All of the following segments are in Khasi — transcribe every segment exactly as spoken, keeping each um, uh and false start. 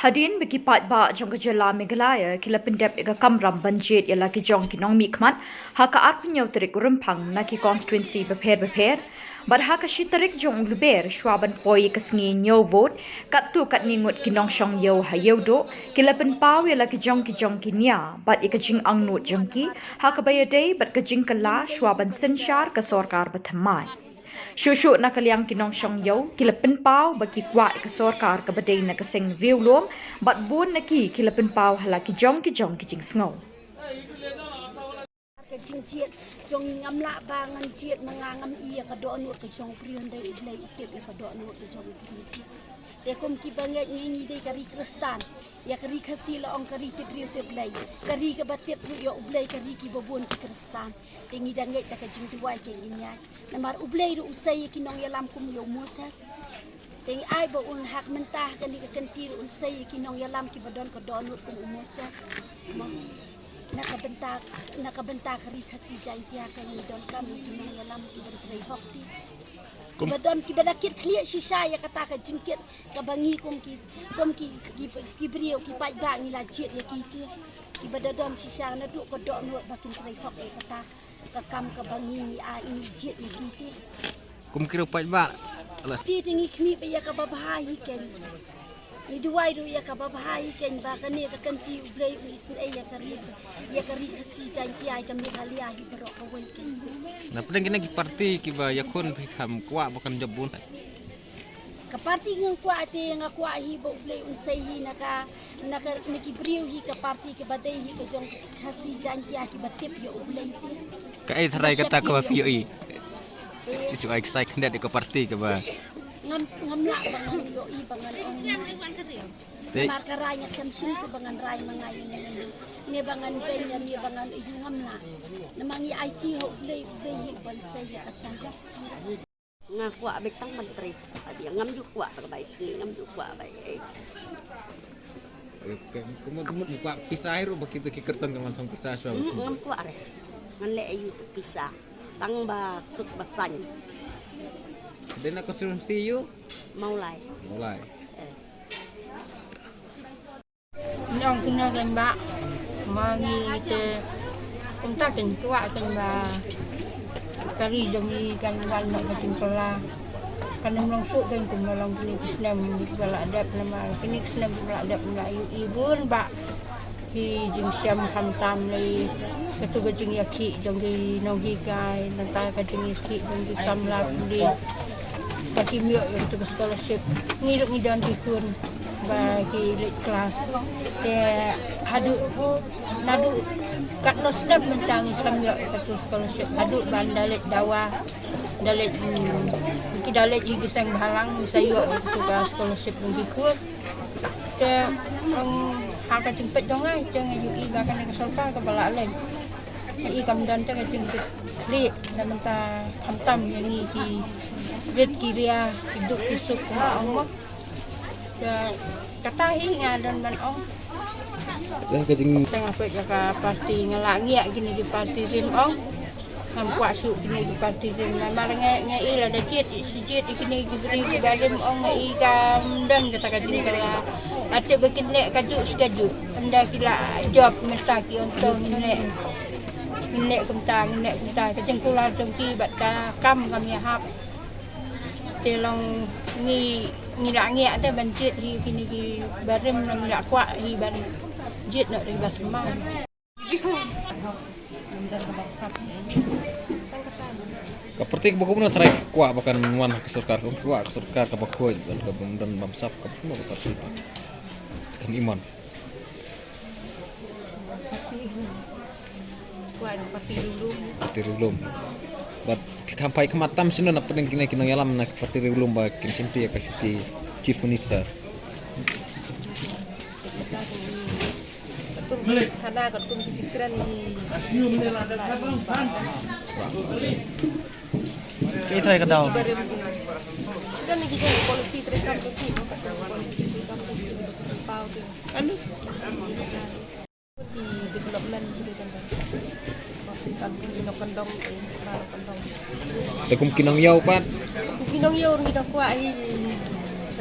Hadien ba ki paidbah jong ka jylla Meghalaya ki la pyndep ïa ka kamram ban jied ïa la ki jong ki nongmihkhmat ha ka arphew hynñiew tarik u Rymphang na ki constituency bapher bapher, bad ha ka shi tarik jong u Lber shuwa ban poi ïa ka sngi ñiew vote, katto katne ngut ki nongshong ïew ha Ïewduh ki la pynpaw ïa la ki jong ki jong ki nia bad ïa ka jingangnud jong ki ha kaba ïadei bad ka jingkylla shuwa ban synshar ka sorkar bathymmai. Shuh shuh na ka liang ki nongshong ïew ki la pynpaw ba ki kwah ïa ka sorkar kaba dei na ka seng riewlum, bad bun na ki ki la pynpaw ha la ki jong ki jong ki jingsngew. Ka jingjied jong ngi, ngam lah ba ngan jied ma nga, ngam ïohi ïa ka dohnud ka jong u briew, hynrei U Blei u tip ïa ka dohnud ka jong u briew. Te kum kiba ngeit ngi, ngi dei ka ri Khristan, ïa ka ri Khasi la ong ka ri tip briew tip Blei, ka ri kaba tip ruh ïa U Blei, ka ri kiba bun ki Khristan. Te ngi da ngeit da ka jingduwai ka jingïaid. Namar U Blei ruh u sei ïa ki nongïalam kum ïa u Moses. Te ngi ai ba un, ha ka mynta ha kane ka kynti ruh un sei ïa ki nongïalam kiba don ka dohnud kum u Moses. Mo. Na ka bynta, na ka bynta ka ri Khasi Jaiñtia ka ngi donkam ïa ki nongïalam kiban trei hok te. Kum- Kiba don, kiba da kit khlieh shisha ïa kata ka jingkit kaba ngi kum ki, kum ki, ki, ki briew, ki paidbah ngi la jied ïa ki te. Kiba da don shisha naduh ka dohnud ba kin trei hok ïa kata ka kam kaba ngi, ngi ai, ngi jied ïa ki te. Kum ki riew paidbah. Alas. Te, te ngi khmih ba ïa kaba bha hi keiñ. Ngi duwai ruh ïa kaba bha hi keiñ ba kane ka kynti U Blei un isynei ïa ka ri, ïa ka ri Khasi Jaiñtia, ïa ka Meghalaya hi baroh kawei keiñ. Na pdeng kine ki parti kiba ïakhun phi, kham kwah ba kan jop bun? Ka parti nga kwah te nga kwah hi ba U Blei un sei hi na ka, na ka, na ki briew hi ka parti kaba dei hi ka jong Khasi Jaiñtia kiba tip ïa U Blei te. Kaei tharai kata kaba phi ïohi? Te. Ki shu ai ksai khyndiat ïa ka parti kaba. Ngam, ngam lah ba ngan ïohi ba ngan ong. Te. Namar ka rai nga khlem shim te ba ngan rai ma nga ïa ngi. Ne ba ngan beiñ ïa ne ba ngan ïohi, ngam lah. Namar ngi aiti ha U Blei, U Blei hi ban sei ïa kata. Nga kwah beit tang ban trei. Adi ngam ju kwah tang bai sngi, ngam ju kwah bai. Eh. Kum, kum, kum kwah pisa hi ruh ba kito ki kyrteng kan wan thong pisa shuwa. Hmm, ngam kwah re. Ngan leh ayu pisa. Tang ba suk ba saiñ. Dei na constituency ïa u? Mawlai. Mawlai. Eh. Ngi ong kine keiñ ba ma ngi te kumta keiñ kwah keiñ ba ka ri jong ngi kan wan noh ka jingkylla. Kan ym long shuh keiñ kum ba long kine ki snem ba la dep, namar kine ki snem ba la dep la ïohi bun ba ki jingshem khamtam lei katu ka jingïakhih jong ki nonghikai, nangta ka jingïakhih jong ki samla pule. Ba kim ïoh ïa katu ka scholarship. Ngi ruh ngi don ki khun ba ki leit klas. Te haduh, naduh katno snem mynta ngi khlem ïoh ïa katu scholarship. Haduh ba ynda leit dawa, ynda leit, hmm, ki da leit ïa ki seng bhalang, ngi sa ïoh ïa katu ka scholarship jong ki khun. Te, em, ha ka jingpeit jong nga, jong nga ïohi ba kane ka sorkar kaba la leit. Ïohi kam don te ka jingkitkhlieh, na mynta khamtam ïa ngi ki rit ki ria, ki duk ki suk kumba ong mo. Te kata hi nga don ban ong. Te ka jing- Te nga peit ïa ka parti, nga la ngiah kine ki parti rim ong. Ngam kwah shuh kine ki parti rim, namar nga, nga i lada jied, shi jied ïa kine ki briew kiba rim ong nga i kam don kata ka jingkylla. Ate ba kin leh kajuh shi kajuh. Ynda ki la jop mynta ki ong to ngin leh. Ngin leh kumta, ngin leh kumta. Ka jingkular jong ki bad ka kam kam ïahap. Te long ngi, ngi la ngiah te ban jied hi kine kiba rim, long ngi la kwah hi ban jied noh ri ba sma. Ka parti kaba kumno tharai ka kwah ba kan wan ha ka sorkar, ka kwah ka sorkar kaba khuid, don kaba don bamsap, ka kumno ka parti ba kan imon. Kwah parti riewlum. Parti riewlum. Bad phi kham phai khmat tam shano na pdeng kine ki nongïalam na parti riewlum ba kin shimti ïa ka shuti Chief Minister. Katkum ki khana, katkum ki jingkren hi. Kaei trai ka daw? Ki don ki jong policy treikam jong ki, policy treikam jong ki, pau ki. Anu? Ki development ki kan. Kam ki nongkyndong, eh, ki nongkyndong. Te kum ki nongïew pat? Kum ki nongïew ngi da kwah hi.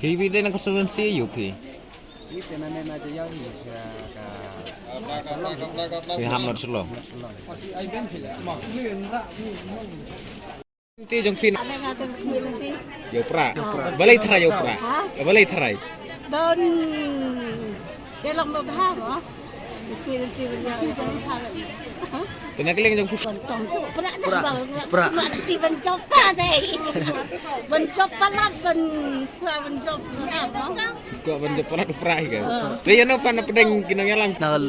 Phi phi dei na constituency aïu phi? Phi Hamlet Shillong. Ti jong phi. Ïa u Prah. Balei tharai ïa u Prah? Balei tharai? Don. Te long ba bha mo. Phi ti ban ïa u Prah. Te na ka liang jong phi. Ban tong tu Prah dah. Prah. Prah. Ti ban jop ta dei. Ban jop palat ban, kwah ban jop palat mo. Kwah ban jop palat u Prah hi ka. Te ïa no pat na pdeng ki nongïalam. Nal.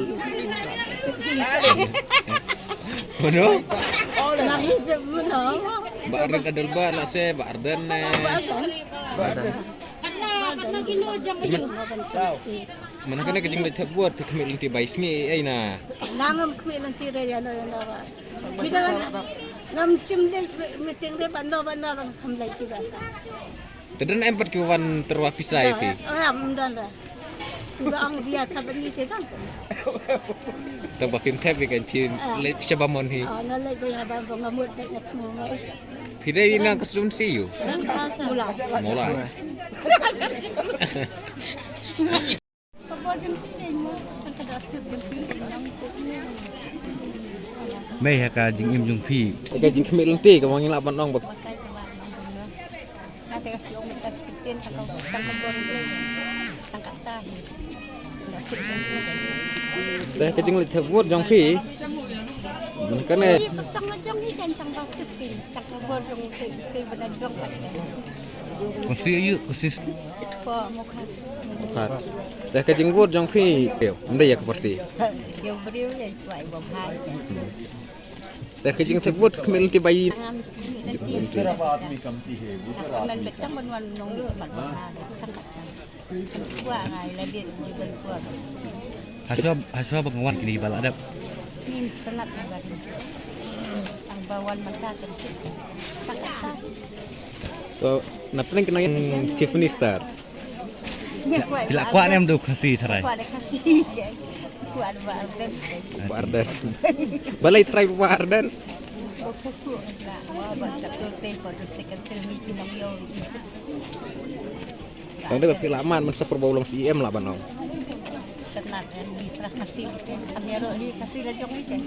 Mano? Lagi jep mano. Bah Ardent Adelbert lah se, Bah Ardent ne. Bah Ardent. Mynta kane ka jingleit thep vote phi khmih lynti bai sngi ei na. Nang ngam khmih lynti re ïa no ïa no ba. Phi da ngam shim leit meeting re ban no ban no ban kham leit ki ba. Te don em pat ki wan tyrwa pisa ïa phi. Ram don re. Phi ba ong dia ka ban ni te don. Te ba phim thep ïa kan phim leit sha ba mon hi. Oh, no leit ba ïa ba ngam mut leit na tmu mai. Phi dei na ka student C U. Mula. Mula. Mei ha ka jingim jong phi. Ka jingkhmih lynti ka ba ngi lah ban ong ba. Te ka jingleit thep vote jong phi. Mynta kane. Ka bor jong ki, ki bana jong ka. Ka si ayu, ka si. Ko mo kha. Khat. Te ka jingvote jong phi. Ym dei ïa ka party. Ïa u briew ïa u ai bom hai. Te ka jingthep vote khmih lynti bai. Ngam nanti. Ngam betang ban wan nong ban wan. Kwah ngai la dien ju ban kwah. Haswa, haswa ba nga wan kine ba la dep. Ngin sanad na ba dien. Tang ba wan mynta kan. To na pyneng kena Chief Minister. Phi la kwah ne em da u Khasi tharai? Kwah da Khasi. Kwah da Bah Ardent. Bah Ardent. Balei tharai Bah Ardent? Ba ka tu ba ba ka tu te ko tu second sel mi ki nang yo. Tang dei ba phi la man mynta por ba u long C E M la ban ong. Sanad em di pra Khasi. Am ïaroh di Khasi la jong ite.